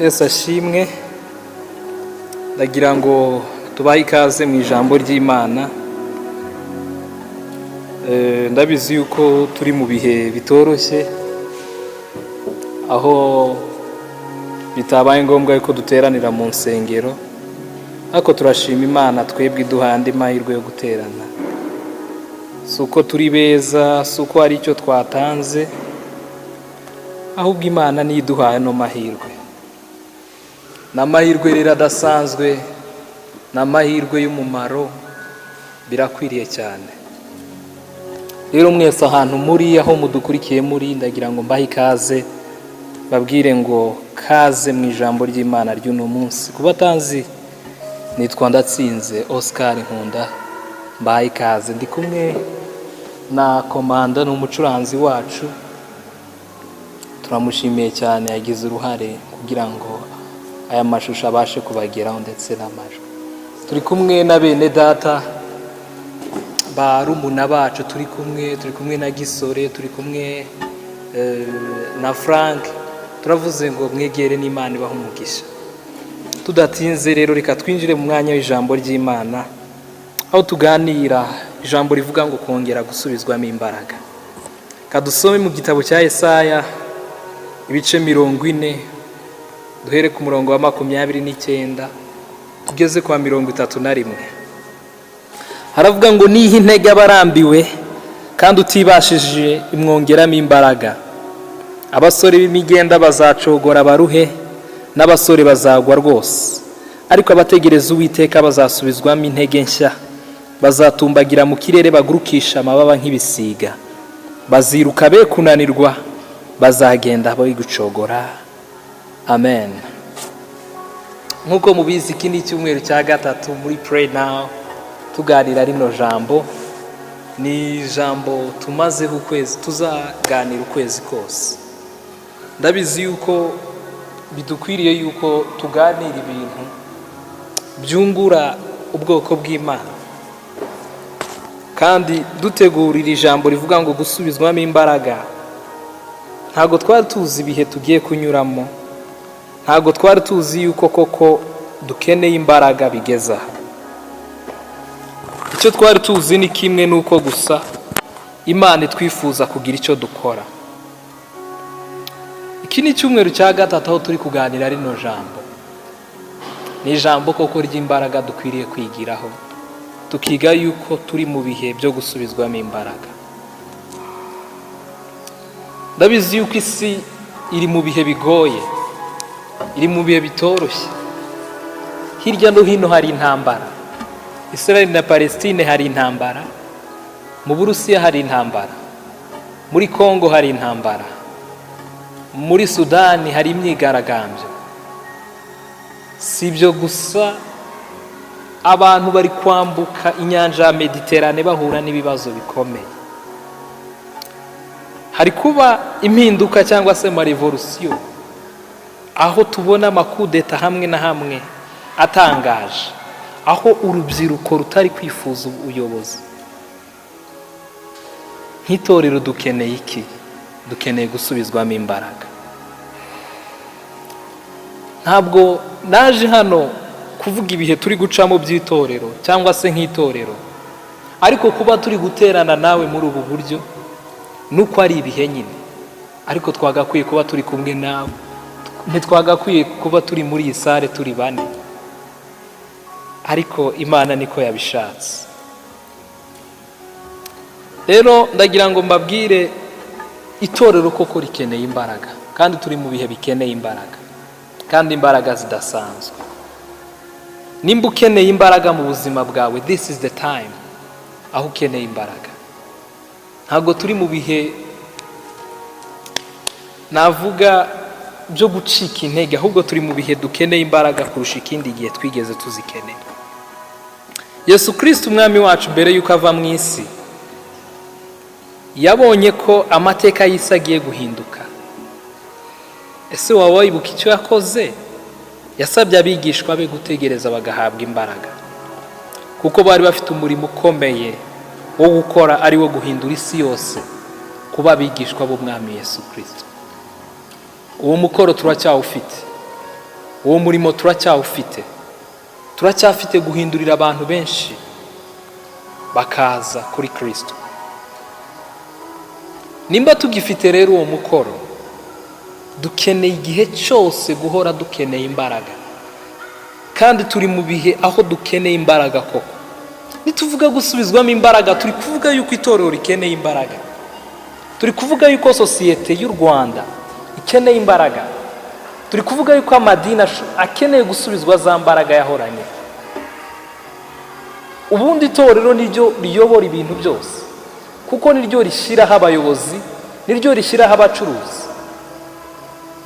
Yesu ashimwe. Ndagira ngo tubahe ikaze mu ijambo ry'Imana. Ndabizi yuko turi mu bihe bitoroshye, aho bitabaye ngombwa yuko duteranira mu nsengero, ariko turashima Imana twebwe iduha andi mahirwe yo guterana. Si uko turi beza, si uko hari icyo twatanze, ahubwo Imana niyo iduhaye ano mahirwe. Ni amahirwe rero adasanzwe, ni amahirwe y'umumaro, birakwiriye cyane. Rero mwese ahantu muri, aho mudukurikiye muri, ndagira ngo mbahe ikaze, babwire ngo kaze mu ijambo ry'Imana ry'uno munsi. Ku batanzi, nitwa Ndatsinze Oscar Nkunda, mbahaye ikaze. Ndi kumwe na komanda, ni umucuranzi wacu, turamushimiye cyane, yagize uruhare kugira ngo aya mashusho abashe kubageraho ndetse n'amajwi. Turi kumwe na bene data, barumuna bacu, turi kumwe na Gisore, turi kumwe na Frank. Turavuze ngo mwegere n'Imana ibaha umugisha. Tudatinze rero, reka twinjire mu mwanya w'ijambo ry'Imana, aho tuganira ijambo rivuga ngo kongera gusubizwamo imbaraga. Kadusome mu gitabo cya Yesaya, ibice 40, duhere ku murongo wa 29 tugeze kwa 31. Haravuga ngo: "Niha intege abarambiwe, kandi utibashije imwongeramo imbaraga. Abasore b'imigenda bazacogora baruhe, n'abasore bazagwa rwose, ariko abategereza Uwiteka bazasubizwamo intege nshya. Bazatumbagira mu kirere, bagurukisha amababa nk'ibisiga. Baziruka be kunanirwa, bazagenda be gucogora." Amen. Nk'uko mubizi, iki ni icyumweru cya gatatu muri Pray Now tuganira rino jambo. Ni ijambo tumazeho ukwezi, tuzaganira ukwezi kose. Ndabizi yuko bidukwiriye yuko tuganira ibintu byungura ubwoko bw'Imana, kandi dutegurira ijambo rivuga ngo gusubizwamo imbaraga. Ntabwo twari tuzi ibihe tugiye kunyuramo, ntabwo twari tuzi yuko koko dukeneye imbaraga bigeze aha. Icyo twari tuzi ni kimwe, ni uko gusa Imana itwifuza kugira icyo dukora. Iki ni icyumweru cya gatatu aho turi kuganira rino jambo. Ni ijambo koko ry'imbaraga dukwiriye kwigiraho, tukiga yuko turi mu bihe byo gusubizwamo imbaraga. Ndabizi yuko isi iri mu bihe bigoye, iri mu bihe bitoroshye. Hirya no hino hari intambara. Israel na Palestine hari intambara, mu Burusiya hari intambara, muri Congo hari intambara, muri Sudani hari imyigaragambyo. Si ibyo gusa, abantu bari kwambuka inyanja ya Mediterane bahura n'ibibazo bikomeye. Hari kuba impinduka cyangwa se amarevolusiyo, aho tubona amakudeta hamwe na hamwe atangaje, aho urubyiruko rutari kwifuza ubuyobozi. Nk'itorero dukeneye iki? Dukeneye gusubizwamo imbaraga. Ntabwo naje hano kuvuga ibihe turi gucamo by'itorero cyangwa se nk'itorero, ariko kuba turi guterana nawe muri ubu buryo nuko ari ibihe nyine, ariko twagakwiye kuba turi kumwe nawe. Ntitwagakwiye kuba turi muri iyi salle turi bane, ariko Imana niko yabishatse. Rero ndagira ngo mbabwire, itorero koko rikeneye imbaraga, kandi turi mu bihe bikeneye imbaraga, kandi imbaraga zidasanzwe. Nimba ukeneye imbaraga mu buzima bwawe, this is the time aho ukeneye imbaraga. Ntabwo turi mu bihe navuga byo gucika intege, ahubwo turi mu bihe dukeneye imbaraga kurusha ikindi gihe twigeze tuzikenera. Yesu Kirisiti Umwami wacu, mbere y'uko ava mu isi, yabonye ko amateka y'isi agiye guhinduka. Ese waba wibuka icyo yakoze? Yasabye abigishwa be gutegereza bagahabwa imbaraga, kuko bari bafite umurimo ukomeye wo gukora, ari wo guhindura isi yose kuba abigishwa b'Umwami Yesu Kirisito. Uwo mukoro turacyawufite. Uwo murimo turacyawufite, turacyafite guhindurira abantu benshi bakaza kuri Kirisito. Nimba tugifite rero uwo mukoro, dukeneye igihe cyose guhora dukeneye imbaraga, kandi turi mu bihe aho dukeneye imbaraga koko. Nituvuga gusubizwamo imbaraga, turi kuvuga yuko itorero rikeneye imbaraga, turi kuvuga yuko sosiyete y'u Rwanda ikeneye imbaraga, turi kuvuga yuko amadini akeneye gusubizwa za mbaraga yahoranye. Ubundi itorero niryo riyobora ibintu byose, kuko niryo rishyiraho abayobozi, niryo rishyiraho abacuruzi.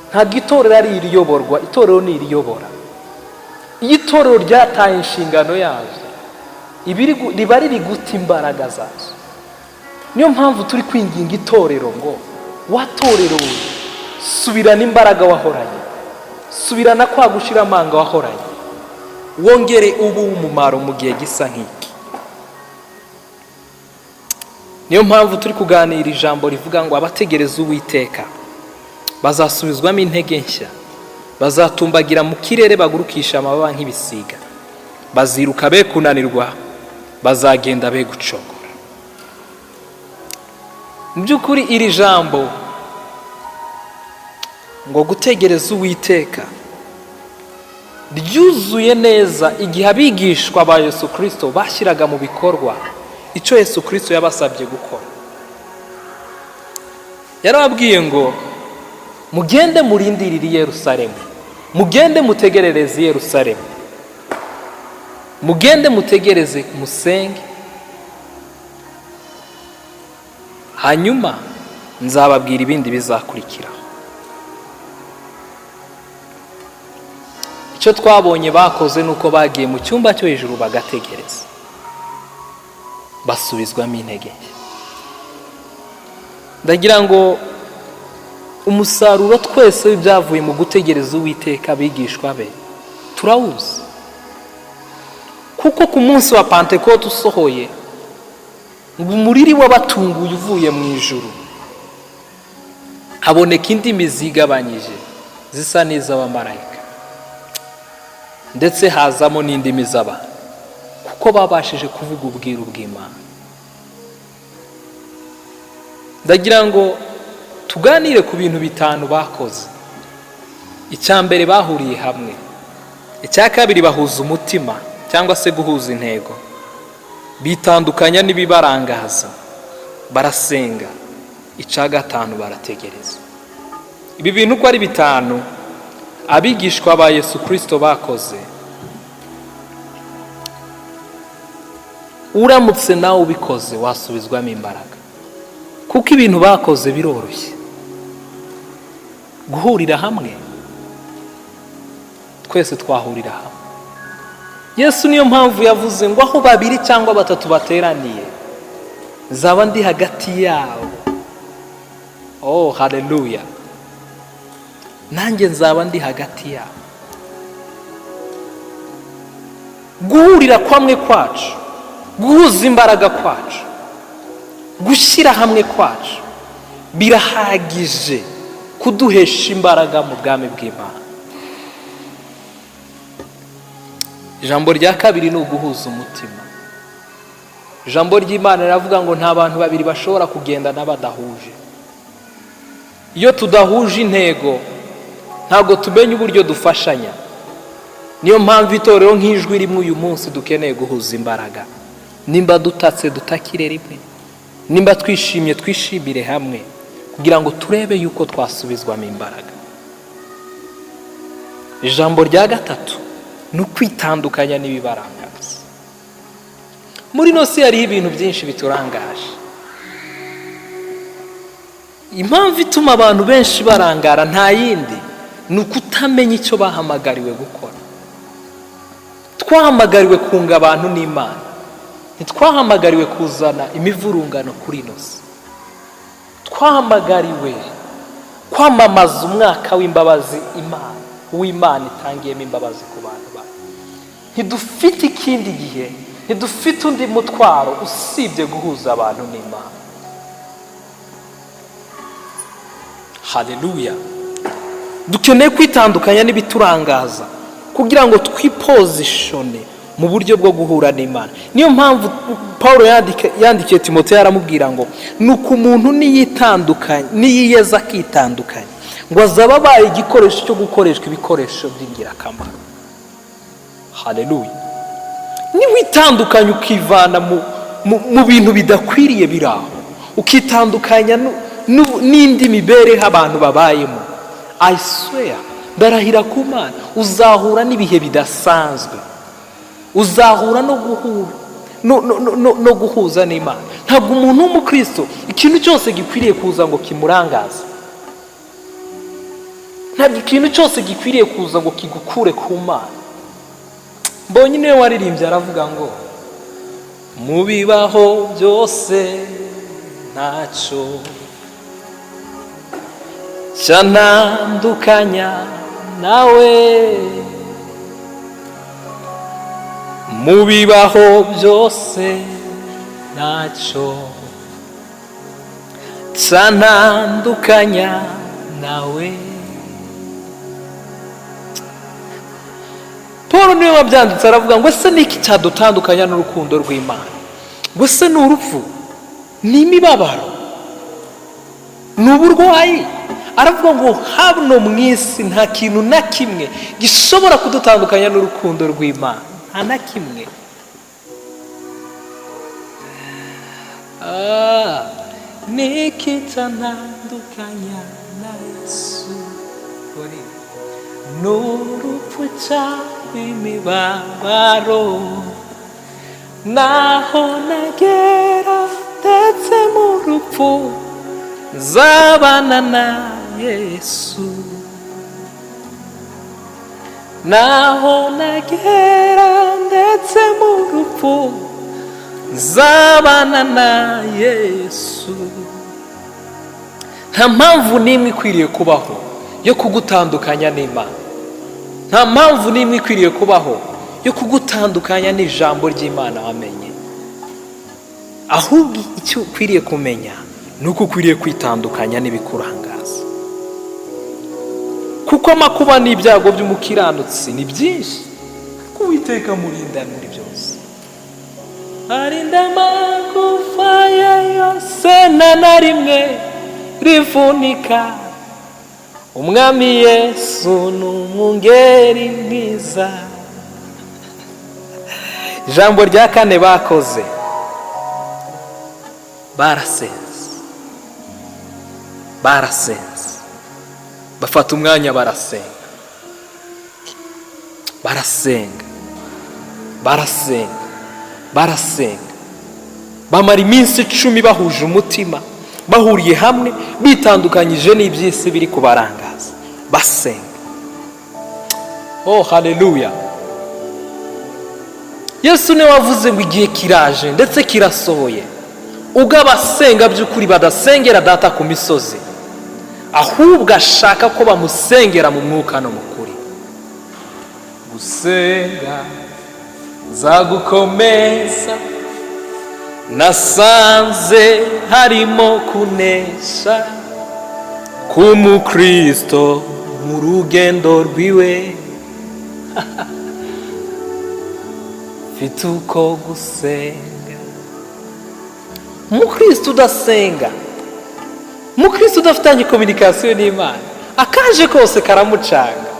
Ntabwo itorero ari iriyoborwa, itorero ni iriyobora. Iyo itorero ryataye inshingano yazo, riba riri guta imbaraga zazo. Niyo mpamvu turi kwinginga itorero ngo: "Watorero we, subirana imbaraga wahoranye, subirana kwa gushira amanga wahoranye, wongere ubu umumaro mu gihe gisa nk'iki." Niyo mpamvu turi kuganira ijambo rivuga ngo abategereza Uwiteka bazasubizwamo intege nshya, bazatumbagira mu kirere bagurukisha amababa nk'ibisiga, baziruka be kunanirwa, bazagenda be gucogora. Mu by'ukuri iri jambo ngo gutegereza Uwiteka ryuzuye neza igihe abigishwa ba Yesu Kirisito bashyiraga mu bikorwa icyo Yesu Kirisito yabasabye gukora. Yarababwiye ngo: "Mugende murindirire i Yerusalemu, mugende mutegerereze i Yerusalemu, mugende mutegereze, musenge, hanyuma nzababwira ibindi bizakurikiraho." Icyo twabonye bakoze ni uko bagiye mu cyumba cyo hejuru bagategereza, basubizwamo intege nke. Ndagira ngo umusaruro twese w'ibyavuye mu gutegereza Uwiteka abigishwa be turawuzi, kuko ku munsi wa Pantekote usohoye, ngo umuriri wabatunguye uvuye mu ijuru, haboneka indimi zigabanyije zisa n'iz'abamarayika, ndetse hazamo n'indimi z'abantu, kuko babashije kuvuga ubwiru bw'Imana. Ndagira ngo tuganire ku bintu bitanu bakoze. Icya mbere, bahuriye hamwe. Icya kabiri, bahuza umutima cyangwa se guhuza intego, bitandukanya n'ibibarangaza, barasenga. Icya gatanu, barategereza. Ibi bintu uko ari bitanu abigishwa ba Yesu Kirisito bakoze, uramutse nawe ubikoze wasubizwamo imbaraga, kuko ibintu bakoze biroroshye. Guhurira hamwe, twese twahurira hamwe. Yesu niyo mpamvu yavuze ngo aho babiri cyangwa batatu bateraniye, nzaba ndi hagati yabo. Oh, haleluya! Nanjye nzaba ndi hagati yabo. Guhurira kwamwe kwacu, guhuza imbaraga kwacu, gushyira hamwe kwacu birahagije kuduhesha imbaraga mu bwami bw'Imana. Ijambo rya kabiri ni uguhuza umutima. Ijambo ry'Imana riravuga ngo nta bantu babiri bashobora kugendana badahuje. Iyo tudahuje intego, ntabwo tumenya uburyo dufashanya. Niyo mpamvu itorero nk'Ijwi Rimwe uyu munsi dukeneye guhuza imbaraga. Nimba dutatse, dutakire rimwe. Nimba twishimye, twishimire hamwe, kugira ngo turebe yuko twasubizwamo imbaraga. Ijambo rya gatatu ni ukwitandukanya n'ibibarangaza. Muri ino si hariho ibintu byinshi biturangaje. Impamvu ituma abantu benshi barangara nta yindi, ni ukutamenya icyo bahamagariwe gukora. Twahamagariwe kunga abantu n'Imana, ntitwahamagariwe kuzana imivurungano kuri ino si. Twahamagariwe kwamamaza umwaka w'imbabazi, Imana w'Imana itangiyemo imbabazi ku bantu bayo. Ntidufite ikindi gihe, ntidufite undi mutwaro usibye guhuza abantu n'Imana. Haleluya! Dukeneye kwitandukanya n'ibiturangaza kugira ngo twipositione mu buryo bwo guhura n'Imana. Niyo mpamvu Paul yandikiye Timoteyo, aramubwira ngo nuko umuntu niyitandukanya, niyiyeza akitandukanya, ngo azaba abaye igikoresho cyo gukoreshwa, ibikoresho by'ingirakamaro. Haleluya! Niwitandukanya, ukivana mu bintu bidakwiriye biri aho, ukitandukanya n'indi mibereho abantu babayemo, I swear, ndarahira ku Mana, uzahura n'ibihe bidasanzwe, uzahura no guhura no guhuza n'Imana. Ntabwo umuntu w'umukristo ikintu cyose gikwiriye kuza ngo kimurangaze. Ntabwo ikintu cyose gikwiriye kuza ngo kigukure ku Mana. Mbonye niwe waririmbye, aravuga ngo mu bibaho byose ntacyo cyantandukanya nawe, mu bibaho byose ntacyo cyantandukanya nawe. Paul niwe wabyanditse, aravuga ngo ese niki cyadutandukanya n'urukundo rw'Imana? Ngo ese ni urupfu, ni imibabaro, ni uburwayi? Aravuga ngo hano mu isi nta kintu na kimwe gishobora kudutandukanya n'urukundo rw'Imana, nta na kimwe. Niki cyantandukanya na Yesu? Uri n'urupfu cyangwa imibabaro, naho nagera ndetse mu rupfu, nzabana na Yesu. Naho nagera ndetse mu rupfu, nzabana na Yesu. Nta mpamvu n'imwe ikwiriye kubaho yo kugutandukanya n'Imana. Nta mpamvu n'imwe ikwiriye kubaho yo kugutandukanya n'ijambo ry'Imana wamenye. Ahubwo icyo ukwiriye kumenya ni uko ukwiriye kwitandukanya n'ibikurangaza, kuko amakuba n'ibyago by'umukiranutsi ni byinshi, ariko Uwiteka amurinda muri byose. Arinda amagufa ye yose, nta na rimwe rivunika. Umwami Yesu ni umwungeri mwiza. Ijambo rya kane bakoze, barasenze. Barasenze, bafata umwanya barasenga, barasenga, barasenga, barasenga. Bamara iminsi 10 bahuje umutima, bahuriye hamwe, bitandukanyije n'iby'isi biri kubarangaza, basenga. Oh, haleluya! Yesu niwe wavuze ngo igihe kiraje ndetse kirasohoye ubwo abasenga by'ukuri badasengera Data ku misozi, ahubwo ashaka ko bamusengera mu mwuka no mu kuri. Gusenga nzagukomeza, nasanze harimo kunesha k'umukristo mu rugendo rwiwe. Mfite uko gusenga. Umukristo udasenga, umukristo udafitanye communication n'Imana, akaje kose karamucanga,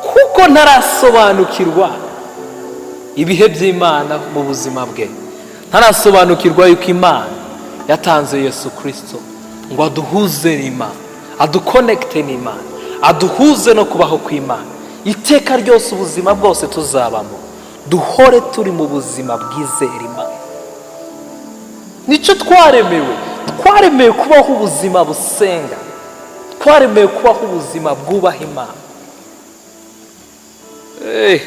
kuko ntarasobanukirwa ibihe by'Imana mu buzima bwe, ntarasobanukirwa yuko Imana yatanze Yesu Kirisito ngo aduhuze n'Imana, aduconnecte n'Imana, aduhuze no kubaho kw'Imana iteka ryose. Ubuzima bwose tuzabamo, duhore turi mu buzima bwizera Imana. Nicyo twaremewe. Twaremewe kubaho ubuzima busenga, twaremewe kubaho ubuzima bwubaha Imana.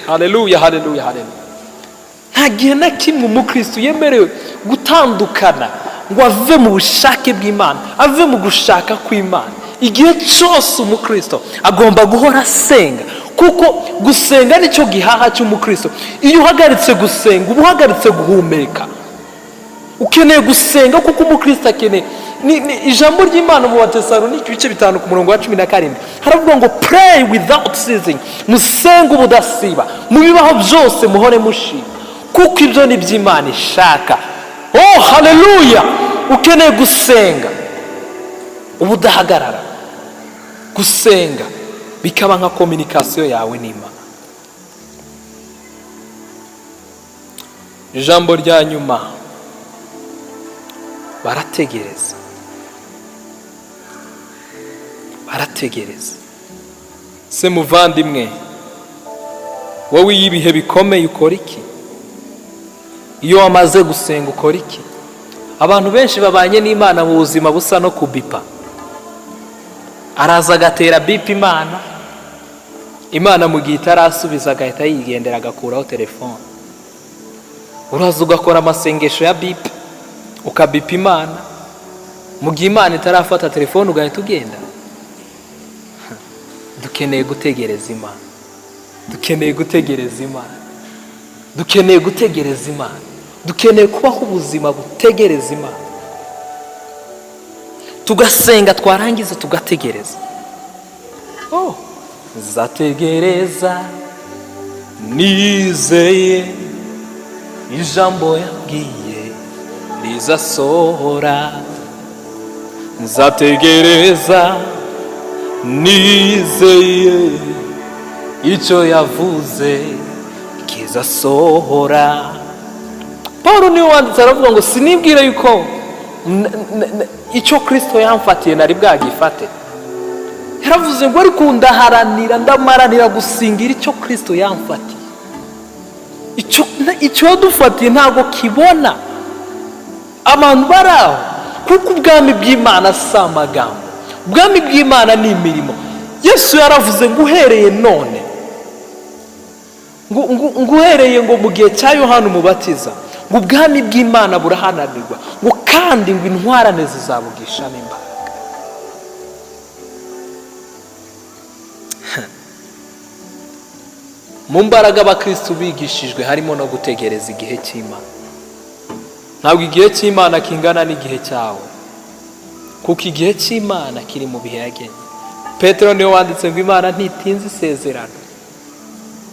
Haleluya, haleluya, haleluya! Nta gihe na kimwe umukristo yemerewe gutandukana ngo ave mu bushake bw'Imana, ave mu gushaka kw'Imana. Igihe cyose umukristo agomba guhora asenga, kuko gusenga nicyo gihaha cy'umukristo. Iyo uhagaritse gusenga, uba uhagaritse guhumeka. Ukeneye gusenga kuko umukristo akeneye Ni ijambo ry'Imana mu Batesalonike ibice 5 ku murongo wa 17, haravuga ngo: "Pray without ceasing", musenge ubudasiba, mu bibaho byose muhore mushima, kuko ibyo ni byo Imana ishaka. Oh, haleluya! Ukeneye gusenga ubudahagarara, gusenga bikaba nka communication yawe n'Imana. Ijambo rya nyuma: barategereza, barategereza. Se muvandimwe, wowe iyo ibihe bikomeye ukora iki? Iyo wamaze gusenga ukora iki? Abantu benshi babanye n'Imana mu buzima busa no kubipa. Araza agatera bip Imana, Imana mu gihe itarasubiza agahita yigendera, agakuraho telefone. Uraza ugakora amasengesho ya bip, ukabipa Imana, mu gihe Imana itarafata telefone ugahita ugenda. Dukeneye gutegereza Imana, dukeneye gutegereza Imana, dukeneye gutegereza Imana, dukeneye kubaho ubuzima butegereza Imana, tugasenga, twarangiza tugategereza. Oh, nzategereza nizeye ijambo yabwiye rizasohora, nzategereza nizeye icyo yavuze kizasohora. Paul niwe wanditse, aravuga ngo: "Sinibwire yuko icyo Kirisito yamfatiye nari bwagifate." Yaravuze ngo: "Ariko ndaharanira, ndamaranira gusingira icyo Kirisito yamfatiye." Icyo yadufatiye ntabwo kibona abantu bari aho, kuko ubwami bw'Imana si amagambo, ubwami bw'Imana ni imirimo. Yesu yaravuze ngo uhereye none, ngo uhereye ngo mu gihe cya Yohani Umubatiza, ngo ubwami bw'Imana burahananirwa, ngo kandi ngo intwarane zizabugishamo imbaraga. Mu mbaraga abakirisitu bigishijwe harimo no gutegereza igihe cy'Imana. Ntabwo igihe cy'Imana kingana n'igihe cyawe, kuko igihe cy'Imana kiri mu bihe yagennye. Petero niwe wanditse ngo: "Imana ntitinze isezerano,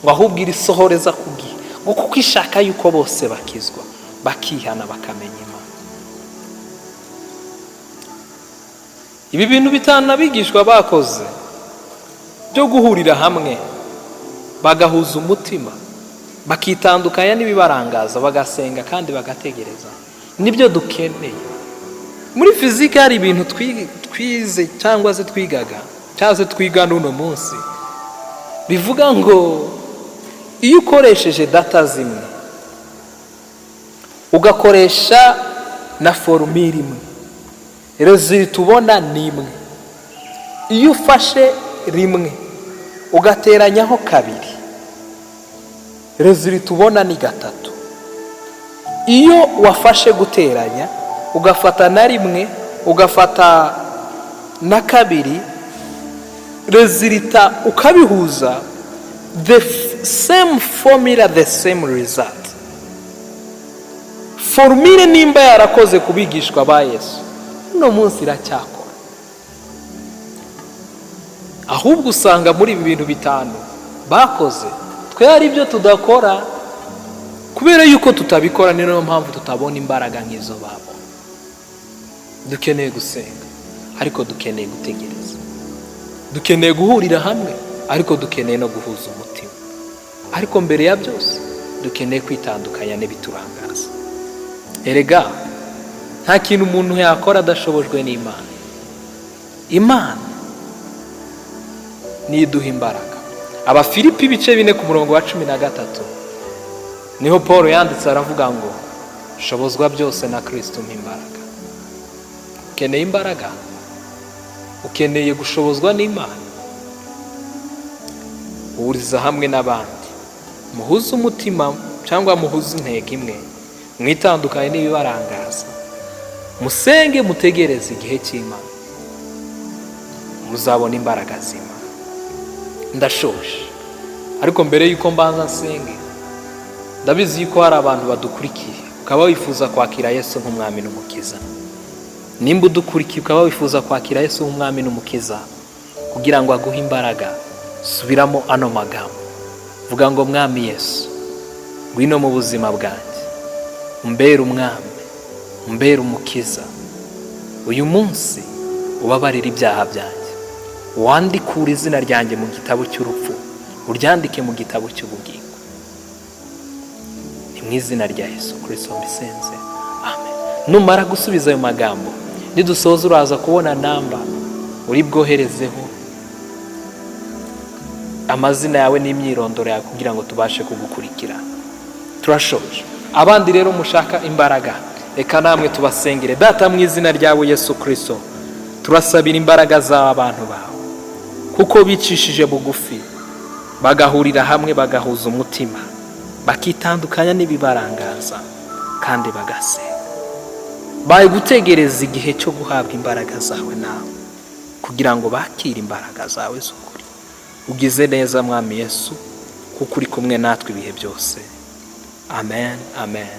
ngo ahubwo irisohoreza ku gihe, ngo kuko ishaka yuko bose bakizwa, bakihana, bakamenya Imana." Ibi bintu 5 abigishwa bakoze byo guhurira hamwe, bagahuza umutima, bakitandukanya n'ibibarangaza, bagasenga kandi bagategereza, nibyo dukeneye. Muri fizike hari ibintu twize cyangwa se twigaga cyangwa se twiga n'uno munsi, bivuga ngo iyo ukoresheje data zimwe, ugakoresha na formule imwe, résultat ubona ni imwe. Iyo ufashe rimwe ugateranyaho kabiri, résultat ubona ni gatatu. Iyo wafashe guteranya, ugafata na rimwe, ugafata na kabiri, résultat ukabihuza, the same formula, the same result. Formule nimba yarakoze ku bigishwa ba Yesu, uno munsi iracyakora. Ahubwo usanga muri ibi bintu 5 bakoze, twe hari ibyo tudakora. Kubera yuko tutabikora, ni nayo mpamvu tutabona imbaraga nk'izo babo. Dukeneye gusenga, ariko dukeneye gutegereza. Dukeneye guhurira hamwe, ariko dukeneye no guhuza umutima. Ariko mbere ya byose dukeneye kwitandukanya n'ibiturangaza. Erega nta kintu umuntu yakora adashobojwe n'Imana. Imana niyo iduha imbaraga. Abafilipi ibice 4 ku murongo wa 13 niho Paul yanditse, aravuga ngo: "Shobozwa byose na Kirisito umpa imbaraga." Ukeneye imbaraga, ukeneye gushobozwa n'Imana. Uhuriza hamwe n'abandi, muhuze umutima cyangwa muhuze intego imwe, mwitandukanye n'ibibarangaza, musenge, mutegereze igihe cy'Imana, muzabona imbaraga z'Imana. Ndashoje, ariko mbere y'uko mbanza nsenge, ndabizi yuko hari abantu badukurikiye ukaba wifuza kwakira Yesu nk'umwami n'umukiza. Nimba udukurikiye ukaba wifuza kwakira Yesu nk'umwami n'umukiza kugira ngo aguhe imbaraga, subiramo ano magambo, vuga ngo: "Mwami Yesu, ngwino mu buzima bwanjye, umbere umwami, umbere umukiza. Uyu munsi ubabarire ibyaha byanjye, wandikure izina ryanjye mu gitabo cy'urupfu, uryandike mu gitabo cy'ubugingo." Ni mu izina rya Yesu Kirisito mbisenze, amen. Numara gusubiza ayo magambo, nidusoza uraza kubona namba uri bwoherezeho amazina yawe n'imyirondoro yawe kugira ngo tubashe kugukurikira. Turashoje. Abandi rero mushaka imbaraga, reka namwe tubasengere. Data, mu izina ryawe Yesu Kirisito, turasabira imbaraga z'abantu bawe, kuko bicishije bugufi, bagahurira hamwe, bagahuza umutima, bakitandukanya n'ibibarangaza kandi bagasenga, bari gutegereza igihe cyo guhabwa imbaraga zawe nawe kugira ngo bakire imbaraga zawe z'ukuri. Ugize neza, Mwami Yesu, kuko uri kumwe natwe ibihe byose. Amen, amen.